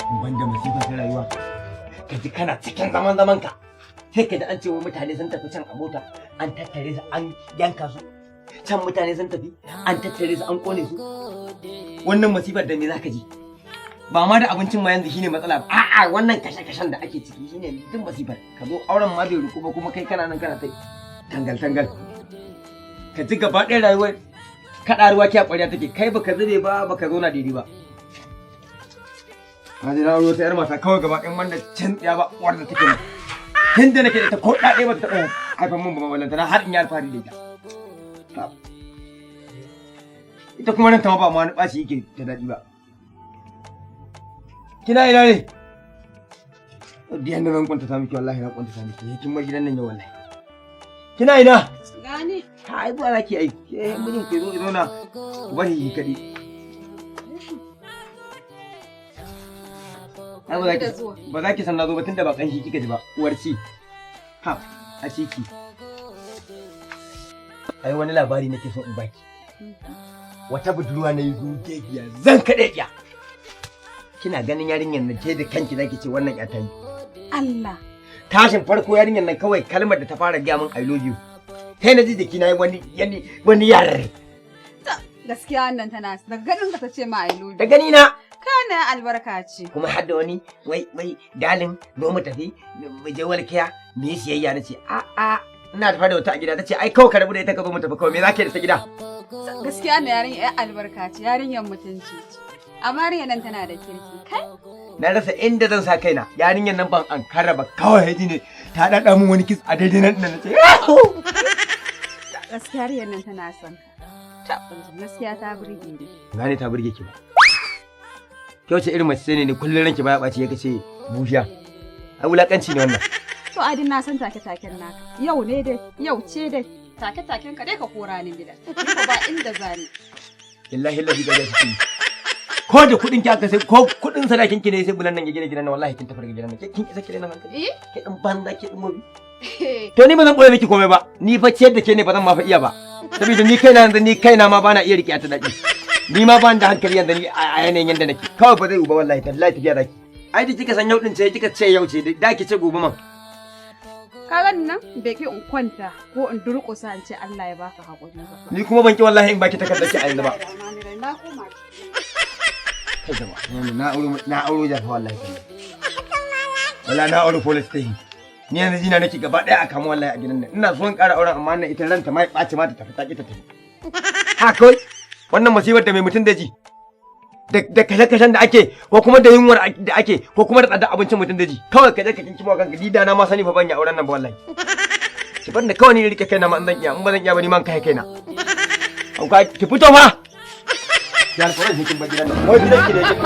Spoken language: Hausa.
Banda masifa ta rayuwa, ka ji kana cikin zaman zaman ka, sai ka ji an ce wa mutane sun tafi can a mota, an tattare su, an yanka su. Can mutane sun tafi, an tattare su, an kone su. Wannan masifar da me zaka ji? Ba ma da abincin ma yanzu shine matsala ba. A'a, wannan kashe-kashen da ake ciki shine duk masifar. Ka zo auren ma bai ruku ba, kuma kai kana nan kana ta tangal tangal. Ka ji gaba ɗaya rayuwar kaɗa ruwa kiya ƙwarya take. Kai baka zube ba, baka zo na daidai ba. Na ji na auro ta yar mata kawai gaba ɗayan wanda can ya ba uwar da take nan. Tun da nake da ita, ko ɗaɗe ba ta taɓa haifan min ba, ballantana har in yi alfahari da ita. Ita kuma nan ta ma ba ma wani ɓaci yake da daɗi ba. Kina ina ne? Diyan da zan kwanta miki, wallahi na kwanta miki. Kin bar gidan nan yau wallahi. Kina ina? Gani. Ha, ai zuwa zaki ai. Ke mijin ke zo ki zauna. Ku bari ki kaɗai. Ai ba za ki ba za ki san na zo ba tunda ba kanshi kika ji ba. Uwar ci. Ha, a ciki. Ai wani labari nake so in baki. Wata budurwa na yi zugegiya zan kaɗe ƙya. Kina ganin yarinyar nan, ke da kanki zaki ce wannan ƴa ta yi. Allah. Tashin farko yarinyar nan kawai kalmar da ta fara gaya min, "I love you." Sai na ji jiki na yi wani yani wani yarar. Gaskiya wannan tana daga ganin ka ta ce ma "I love Da you." gani na. Kana albarka ce. Kuma har da wani wai wai, "Darling, zo mu tafi mu je walkiya mu yi siyayya." Na ce a a, ina tafa da wata a gida. Ta ce ai kawai ka rabu da ita, ka zo mu tafi kawai, me zaka yi da ta gida? Gaskiya na yarinya yar albarka ce, yarinyar mutunci ce. Amma yarinyar nan tana da kirki. Kai? Na rasa inda zan sa kaina. Yarinyar nan ban ankara ba, kawai haji ne ta dada min wani kiss a daidai nan, na ce Gaskiya yarinyar nan tana son ka. Tabbas, gaskiya ta burge ni. Gane ta burge ki ba. Ke wace irin mace ne ne kullum ranki baya ɓaci ya kace bushiya? Ai wulakanci ne wannan. To adin na san take-taken naka. Yau ne dai, yau ce dai. Take-taken ka dai ka kora ni gida. Ni ko ba inda zani. Billahi lazi ga kike. Ko da kuɗin ki aka sai, ko kuɗin sadakin ki ne sai bulan nan ya gina gidan nan, wallahi kin tafi daga gidan nan. Kin isa ki nan hankali. Eh? Ke din banza, ke din mobi. To ni ba zan boye miki komai ba. Ni fa ciyar da ke ne ba zan ma fa iya ba. Saboda ni kaina yanzu, ni kaina ma bana iya riƙe ta daɗi. Ni ma ban da hankali yanzu ni a yanayin yanda nake. Kawai ba zai yi ba wallahi tallahi, tafiya zaki. Ai da kika san yau din ce kika ce yau ce, da ki ce gobe man. Ka gani nan bai ki in kwanta ko in durƙusa in ce Allah ya baka haƙuri ba. Ni kuma ban ki wallahi in baki takardar ki a yanzu ba. Na koma. Kai jama'a, na auro, na auro jafa wallahi tallahi. Wala na auro police station. Ni yanzu jina nake gaba daya a kama wallahi a gidan nan. Ina son ƙara auren, amma nan ita ranta ma ya ɓaci ma ta tafi, ta ki ta tafi. Ha kawai wannan musibar da mai mutum da ji. Da kashe-kashen da ake, ko kuma da yunwar da ake, ko kuma da tsadar abincin mutum da ji. Kawai ka je ka kinkimo kanka. Ni da na ma sani fa ban yi auren nan ba wallahi. Ki bar ni kawai ni rike kaina ma in zan iya, in ba zan iya ba ni ma in kai kaina. Auka ki fito fa. Ya alƙur'an sai kin bar gidan nan. Ko gidan ki da yake.